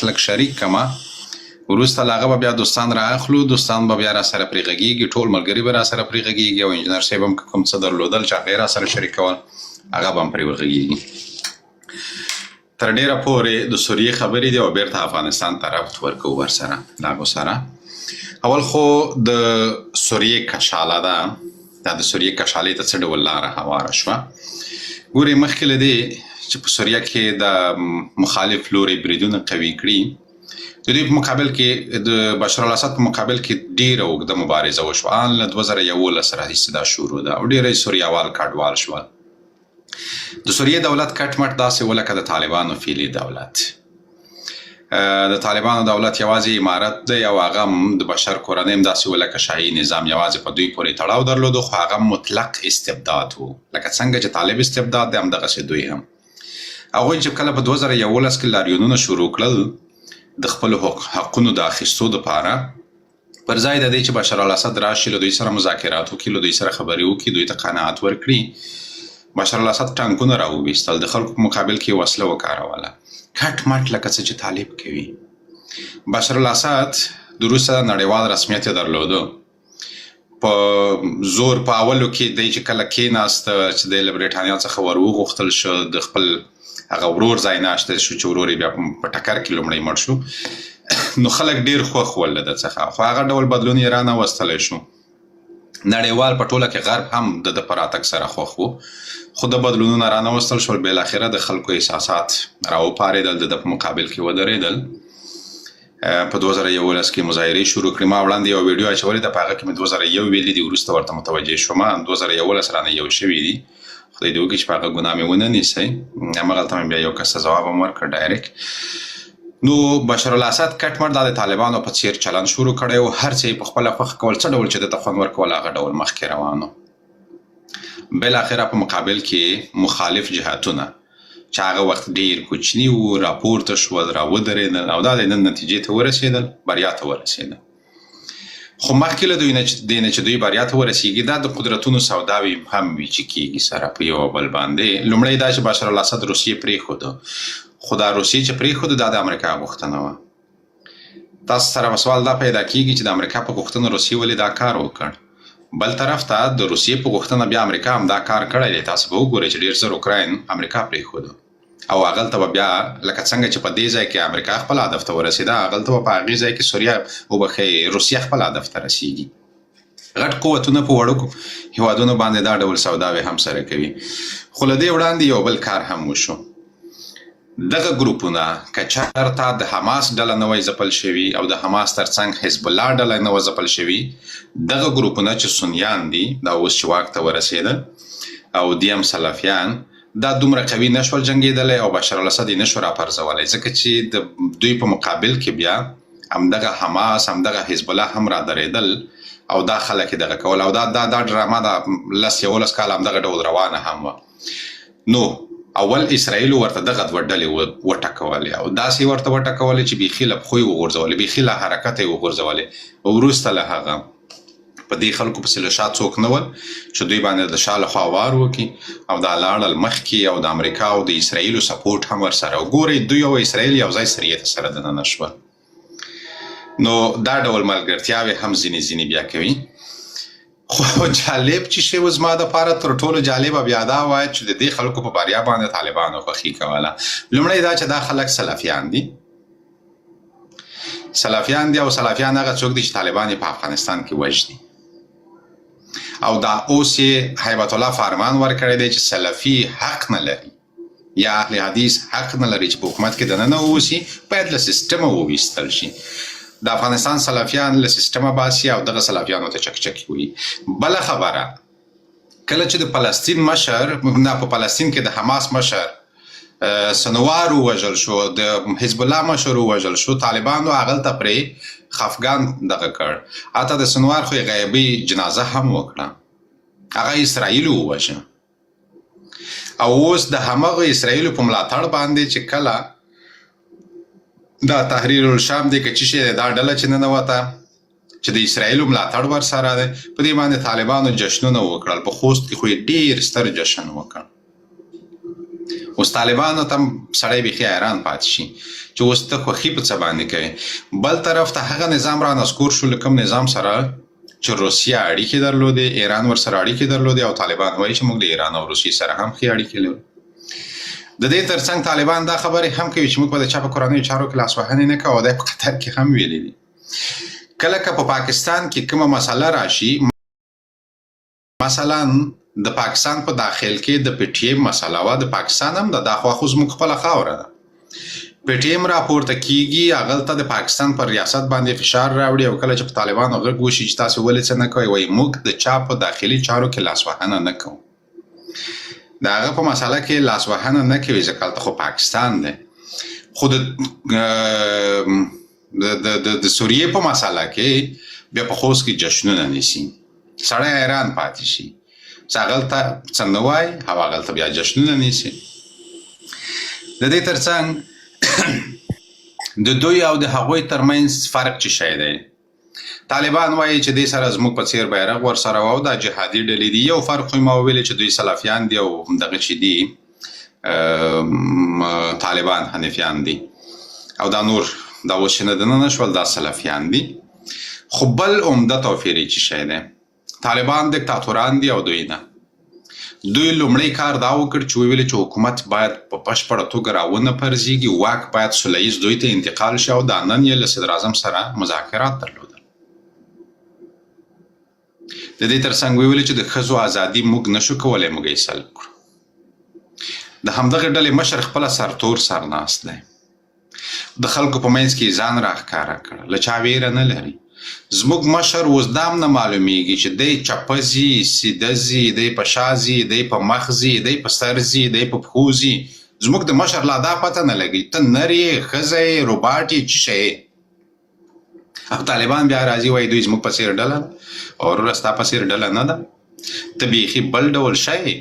لږ شریک کما، وروسته له هغه به بیا دوستان را اخلو، دوستان به بیا را سره پرې غږیږي، ټول ملګري به را سره پرې غږیږي او انجنیر صاحب هم که کوم څه درلودل چې هغه یې را سره شریکول، هغه به هم پرې وغږیږي. تر ډیره پورې د سوریې خبرې دي او بیرته افغانستان ته ربط ورکوو ورسره د هغو سره. اول خو د سوریې کشاله ده، دا د سوریې کشالې ته څه ډول لاره هواره شوه؟ ګوري، مخکې له دې چې په سوریه کې د مخالف لوري بریدونه قوي کړي، د دوی په مقابل کې، د بشار الاسد په مقابل کې ډیره اوږده مبارزه وشوه. ان له 2011 راهیسې دا شروع ده او ډیری سوریاوال کډوال شول. د سوریې دولت کټ مټ داسې و لکه د طالبانو فعلي دولت. د طالبانو دولت یوازې امارت دی او هغه هم د بشر کورنۍ هم داسې و لکه شاهي نظام، یوازې په دوی پورې تړاو درلود، خو هغه مطلق استبداد و. لکه څنګه چې طالب استبداد دی، همدغسې دوی هم. هغوی چې کله په 2011 کې لاریونونه شروع کړل د خپلو حقونو د اخیستو دپاره، پر ځای د دې چې بشار الاسد راشي، له دوی سره مذاکرات وکړي، له دوی سره خبرې وکړي، دوی ته قناعت ورکړي، بشار الاسد ټانکونه راوویستل، د خلکو په مقابل کې وسله وکاروله، کټ مټ لکه څه چې طالب کوي. بشار الاسد د وروسته نړیوال رسمیت یې درلوده. په زور په اولو کې دی چې کله کېناست، چې دی له برېټانیا څخه ور وغوښتل شو، د خپل هغه ورور ځای ناشته شو چې ورور یې بیا په ټکر کې لومړی مړ شو، نو خلک ډیر خوښ ول له ده څخه، خو هغه ډول بدلون یې رانه وستلی شو. نړیوال په ټوله کې غرب هم د ده په راتګ سره خوښ وو، خو د بدلونونه رانه وستل شول. بالاخره د خلکو احساسات راوپارېدل، د ده په مقابل کې ودرېدل. په 2011 کې مظاهرې شروع کړې. ما وړاندې یوه ویډیو اچولې ده، په هغه کې مې 2001 ویلي دي، وروسته ورته متوجه شوم 2011 رانه یو شوي دي. خدای دې وکړي چې په هغه ګناه مې ونه نیسئ. همغلته مې بیا یو کس ته ځواب هم ورکړ ډایرکټ. نو بشار الاسد کټ مټ دا د طالبانو په څیر چلند شروع کړی او هر څه یې په خپله خوښه کول، څه ډول چې ده ته خوند ورکول هغه ډول مخکې روانو. بالاخره په مقابل کې مخالف جهتونه چې هغه وخت ډیر کوچني وو، راپورته شول، راودرېدل او دا د نن نتیجې ته ورسېدل، بریا ته ورسېدل. خو مخکې له دوی نه چې دې نه چې دوی بریا ته ورسېږي، دا د قدرتونو سوداوې هم وي چې کېږي سره په یو بل باندې. لومړی دا چې بشار الاسد روسیې پرېښوده، خو دا روسیې چې پرېښوده، دا د امریکا غوښتنه وه. تاسو سره به سوال دا پیدا کیږي چې د امریکا په غوښتنه روسیې ولې دا کار وکړ؟ بل طرف ته د روسیې په غوښتنه بیا امریکا هم دا کار کړی دی. تاسو به وګورئ چې ډیر زر اوکراین امریکا پرېښوده او هغلته به بیا لکه څنګه چې په دې ځای کې امریکا خپل هدف ته ورسېده، هغلته به په هغې ځای کې سوریه وبخښئ روسیه خپل هدف ته رسیږي. غټ قوتونه په وړوکو هیوادونو باندې دا ډول سوداوې هم سره کوي. خو له دې وړاندې یو بل کار هم وشو. دغه ګروپونه که چرته د حماس ډله نه وای ځپل شوي او د حماس ترڅنګ حزب الله ډله نه وه ځپل شوي، دغه ګروپونه چې سنیان دي، دا اوس چې واک ته ورسېدل او دي هم سلفیان، دا دومره قوي نه شول جنګېدلی او بشار الاسد یې نه شو راپرځولی، ځکه چې د دوی په مقابل کې بیا همدغه حماس، همدغه حزب الله هم را درېدل او دا خلک یې دغه کول او دا دا دا ډرامه دا 10 11 کاله همدغه ډول روانه هم وه. نو اول اسرائیلو ورته دغه دوه ډلې وټکولې او داسې ورته وټکولې چې بیخي له پښو یې وغورځولې، بیخي له حرکته یې وغورځولې. وروسته له هغه په دې خلکو پسې له شا څوک نه ول چې دوی باندې د شا لخوا وار وکړي او دا لاړل مخکې او د امریکا او د اسرائیلو سپورټ هم ورسره. ګورئ، دوی او اسرائیل یو ځای سریې ته سره دننه شول. نو دا ډول ملګرتیاوې هم ځینې ځینې بیا کوي. خو جالب چې شی و، زما دپاره تر ټولو جالبه بیا دا وه چې د دې خلکو په بریا باندې طالبانو خوښي کوله. لومړی دا چې دا خلک سلفیان دي، سلفیان دي او سلفیان هغه څوک دي چې طالبان یې په افغانستان کې وژني او دا اوس یې هیبت الله فرمان ورکړی دی چې سلفي حق نه لري یا اهل حدیث حق نه لري چې په حکومت کې دننه واوسي، باید له سیستمه وویستل شي. د افغانستان سلفیان له سیستمه باسي او دغه سلفیانو ته چکچکې وي. بله خبره، کله چې د فلسطین مشر نه، په فلسطین کې د حماس مشر سنوار ووژل شو، د حزب الله مشر ووژل شو، طالبانو هغلته پرې خفګان دغه کړ، حتی د سنوار خو یې غیبي جنازه هم وکړه. هغه اسرائیل ووژه او اوس د همغه اسرائیل په ملاتړ باندې چې کله دا تحریر الشام دی که چی شی دا ډله چې ننوته چې د اسرائیل ملاتړ ورسره دی، په دې باندې طالبانو جشنونه وکړل. په خوست کې خو یې ډیر ستر جشن وکړ. اوس طالبانو ته سړی بیخي حیران پاتې شي چې اوس ته خوښي په څه باندې کوې. بل طرف ته هغه نظام را نسکور شو له کوم نظام سره چې روسیه اړیکې درلودې، ایران ورسره اړیکې درلودې او طالبان وایي چې موږ له ایران او روسیې سره هم ښې اړیکې لرو. د دې ترڅنګ طالبان دا خبرې هم کوي چې موږ به د چا په کورنیو چارو کې لاسوهنې نه کوو، دا په قطر کې هم ویلي دي. کله که په پاکستان کې کومه مسله راشي، مثلا د پاکستان په داخل کې د پي ټي ایم مسله وه، د پاکستان هم ده، دا خو خو زموږ خپله خاوره ده. پي ټي ایم راپورته کیږي، هغلته د پاکستان پر ریاست باندې فشار راوړي او کله چې په طالبانو غږ وشي چې تاسو ولې څه نه کوئ، وایي موږ د چا په داخلي چارو کې لاسوهنه نه کوو. د هغه په مسله کې لاسوهنه نه کوي، ځکه هلته خو پاکستان دی. خو د د د د سوریې په مسله کې بیا په خوست کې جشنونه نیسي، سړی حیران پاتې شي چې هغلته څه نه وایي او هغلته بیا جشنونه نیسي. د دې ترڅنګ د دوی او د هغوی ترمنځ فرق څه شی دی؟ طالبان وایي چې دې سره زموږ په څیر بیرغ ورسره او دا جهادي ډلې دي. یو فرق خو ما ویل چې دوی سلفیان دي او دغه چې دي طالبان حنفیان دي او دا نور دا اوس چې نه دننه شول دا سلفیان دي. خو بل عمده توپیر یې چې شی دی، طالبان دیکتاتوران دي او دوی نه. دوی لومړی کار دا وکړ چې وویل چې حکومت باید په بشپړه توګه راونه پرځېږي، واک باید سوله ییز دوی ته انتقال شي او دا نن یې له صدراعظم سره مذاکرات درلودل. د دې ترڅنګ ویل چې د ښځو ازادي موږ نشو کولی موږ یې سلب کړو. د همدغې ډلې مشر خپله سرتور سر ناست دی. د خلکو په منځ کې ځان راښکاره کړ، له چا ویره نه لري. زموږ مشر اوس دا هم نه معلومیږي چې دی چپه ځي، سیده ځي، دی په شا ځي، دی په مخ ځي، دی په سر ځي، دی په پښو ځي. زموږ د مشر لا دا پته نه لګي ته نر یې، ښځه یې، روباټ یې، چی شی یې. او طالبان بیا راځي وایي دوی زموږ په څېر ډله ده. وروره ستا په څېر ډله نه ده، ته بیخي بل ډول شی یې.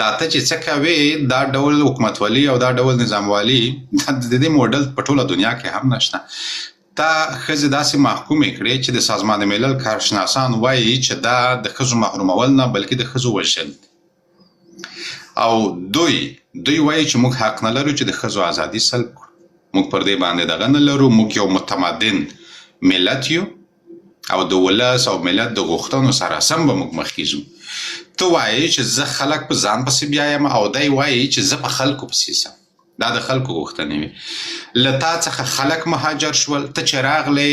دا ته چې څه کوې، دا ډول حکومتولي او دا ډول نظاموالي د دې موډل په ټوله دنیا کې هم نشته. تا ښځې داسې محکومې کړې چې د سازمان ملل کارشناسان وایي چې دا د ښځو محرومول نه بلکې د ښځو وژل دي. او دوی وایي چې موږ حق نه لرو چې د ښځو ازادي سلب کړو، موږ پر دې باندې دغه نه لرو، موږ یو متمدن ملت یو او د ولس او ملت د غوښتنو سره سم به موږ مخکې ځو. ته وایې چې زه خلک په ځان پسې بیایم او دی وایي چې زه په خلکو پسې ځم. دا د خلکو غوښتنې وي. له تا څخه خلک مهاجر شول، ته چې راغلې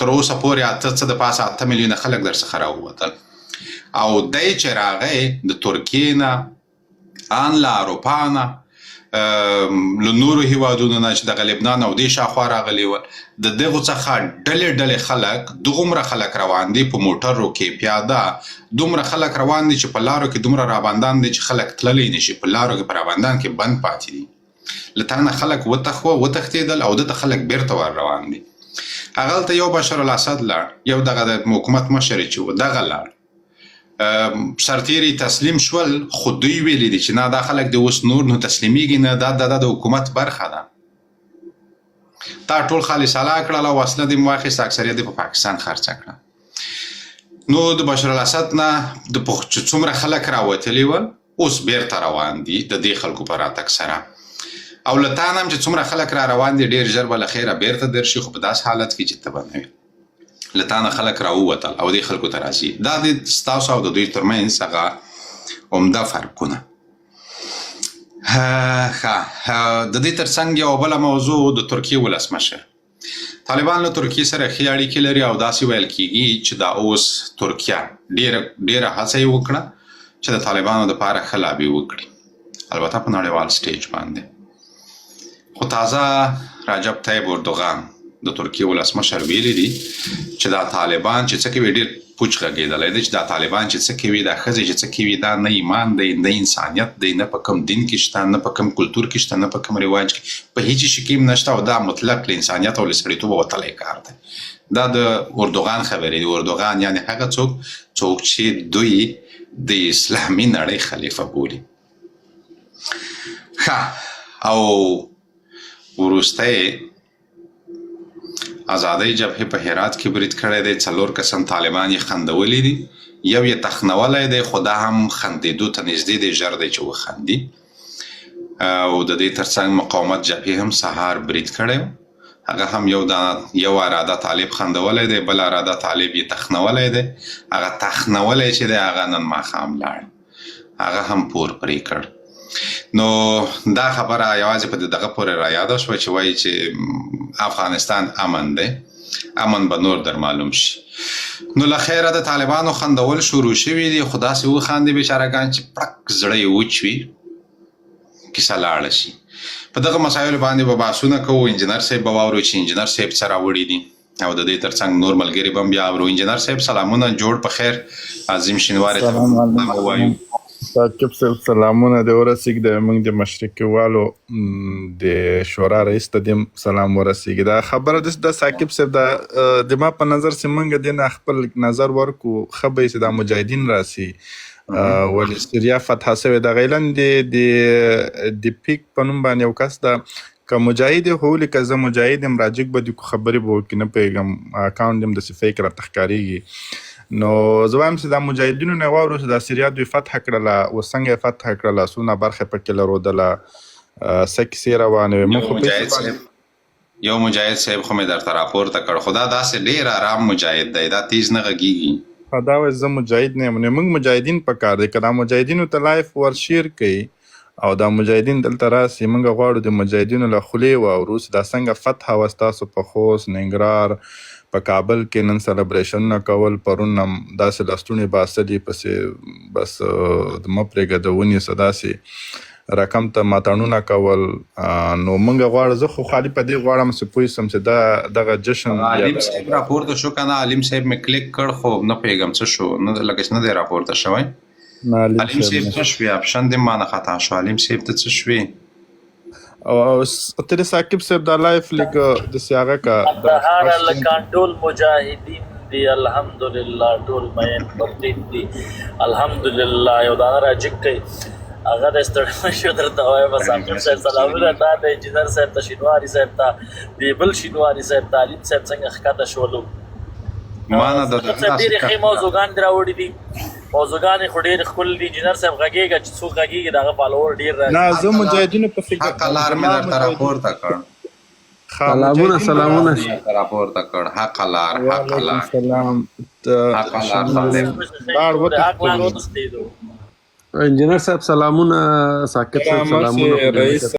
تر اوسه پورې اته څه د پاسه 8 میلیونه خلک در څخه راووتل او دی چې راغی د ترکیې نه، ان له اروپا نه، له نورو هیوادونو نه چې دغه لبنان او دې شاخوا راغلي ول، د دغو څخه ډلې ډلې خلک، دغومره خلک روان دي په موټرو کې پیاده، دومره خلک روان دي چې په لارو کې دومره رابندان دي چې خلک تللی نشي، په لارو کې په رابندان کې بند پاتې دي. له تا نه خلک وتښتېدل او دته خلک بیرته ور روان دي. هغلته یو بشار الاسد لاړ، یو دغه د حکومت مشر چې و دغه لاړ، سرتیري تسلیم شول، خو دوی ویلي دي چې نه دا خلک د اوس نور نو تسلیمیږي نه، دا د حکومت برخه ده. تا ټول خالي سلا کړل او وسله دې واخیسته، اکثریت دې په پاکستان خرڅه کړه. نو د بشار الاسد نه د چې څومره خلک راوتلي ول اوس بیرته روان دي د دې خلکو په راتګ سره، او له تا نه هم چې څومره خلک را روان دي ډېر ژر به له خیره بیرته درشي، خو په داسې حالت کې چې ته به نه وې. له تا نه خلک راووتل او دې خلکو ته راځي. دا د ستاسو او د دوی ترمنځ هغه عمده فرقونه. ښه، د دې ترڅنګ یوه بله موضوع د ترکیې ولسمشر. طالبان له ترکیې سره ښې اړیکې لري او داسې ویل کیږي چې دا اوس ترکیه ډیره ډیره هڅه یې وکړه چې د طالبانو دپاره ښه لابي وکړي، البته په نړیوال سټیج باندې. خو تازه رجب طیب اردوغان د ترکیې ولسمشر ویلي دي چې دا طالبان چې څه کوي، ډېر پوچ غږېدلی دی چې دا طالبان چې څه کوي، دا ښځې چې څه کوي، دا نه ایمان دی، نه انسانیت دی، نه په کوم دین کې شته، نه په کوم کلتور کې شته، نه په کوم رواج کې، په هیڅ شي کې هم نشته او دا مطلق له انسانیت او له سړیتوبه وتلی کار دی. دا د اردوغان خبرې دي. اردوغان یعنې هغه څوک چې دوی د اسلامي نړۍ خلیفه بولي. ښه، او وروستی ازادۍ جبهې په هرات کې برید کړی دی، 4 کسان طالبان یې خندولي دي، یو یې تخنولی دی، خو دا هم خندېدو ته نږدې دی، ژر دی چې وخندي. او د دې ترڅنګ مقاومت جبهې هم سهار برید کړی و. هغه هم یو دانه یو اراده طالب خندولی دی، بل اراده طالب یې تخنولی دی. هغه تخنولی چې دی هغه نن ماښام لاړ، هغه هم پور پرې کړ. نو دا خبره یوازې په دغه پورې را یاده شوه چې وایي چې افغانستان امن دی، امن به نور در معلوم شي. نو له خیره د طالبانو خندول شروع شوي دي، خو داسې وخاندي بیچارهګان چې پړک زړه یې وچ وي، کیسه لاړه شي. په دغه مسایلو باندې به بحثونه کوو. انجینر صاحب به واورو چې انجینر صاحب څه راوړي دي، او د دې ترڅنګ نور ملګري به هم بیا اورو. انجینر صاحب سلامونه، جوړ په خیر. عظیم شینواري ته سلام سلام ووایو. ثاقب صاحب سلامونه دې ورسېږي. د موږ د مشرقیوالو د شورا رئیس ته دې سلام ورسېږي. دا خبره د ثاقب صاحب دا د ما په نظر چې موږ دې نه خپل نظر ورکو، ښه به یې چې دا مجاهدین راسي. ولې سوریا فتح سوې ده. غیلن د د د پیک په نوم باندې یو کس ده، که مجاهد یې خو ولیکه زه مجاهد یم، راجګ به دې کو خبرې به وکړي، نه پوهېږم اکاونټ دې هم داسې فیک راته ښکارېږي. نو زه وایم چې دا مجاهدینو نه واورو چې دا سوریا دوی فتح کړله، اوس څنګه یې فتح کړله، څونه برخه پکې لرودله، څه کیسې روانې وې. موږ یو خو په هیڅ مجاهد باندې صاحب یو مجاهد صاحب خو مې درته راپورته کړ، خو دا داسې ډېر ارام مجاهد دی، دا تیز نه غږیږي. دا وایي زه مجاهد نه یم. نو موږ مجاهدین پکار دی که دا مجاهدینو ته لایف ور شیر کړئ او دا مجاهدین دلته راسي. موږ غواړو د مجاهدینو له خولې واورو چې دا څنګه فتح وه ستاسو په خوست، ننګرهار، په کابل کې نن سلبریشنونه کول، پرون هم داسې لستوڼې باسلي پسې بس مه پرېږده د ونیسه داسې رقم ته ماتڼونه کول. نو موږ غواړو، زه خو خالي په دې غواړم چې پوه سم چې دا دغه جشن یا عالم دغه صاحب راپورته شو که نه؟ عالم صاحب مې کلیک کړ خو نه پوهېږم څه شو، نه لکه چې نه دی راپورته شوی. نه عالم عالم صاحب صاحب نه څه شوې؟ اپشن دې مانه خطا شو. عالم صاحب ته څه شوې؟ او تر ثاقب صاحب دا لایف لیک د سیاغه کا د کندهار غږ هلکان ټول مجاهدین دي، الحمدلله ټول مین پر دین دي، الحمدلله. یو دانه راجګ کړئ هغه د ستړی مشو درته وایم. ثاقب صاحب سلامونه تا ته، انجینر صاحب ته، شینواري صاحب ته، دی بل شینواري صاحب ته، علیم صاحب څنګه ښکته شولو. مانه د ثاقب دغه صاحب داسې ډېرې ښې کښت موضوعګانې دې راوړي دي، موضوعګانې خو ډېرې ښکلې دي. انجینر صاحب غږېږه چې څوک غږېږي د هغه فالوور ډېر نه راځي. زه مجاهدینو پسې حق لار مې زما درته مجاهدین راپورته کړ. ښه سلامونه مجاهدین به سلامونه راسي. درته راپورته کړ. حق لار، حق وعلیکم لار، سلام. حق لار طالب. لاړ حق لار وتښتېدو. وتښتېدو. انجینر صاحب سلامونه، ثاقب صاحب سلام سلامونه. رئیس.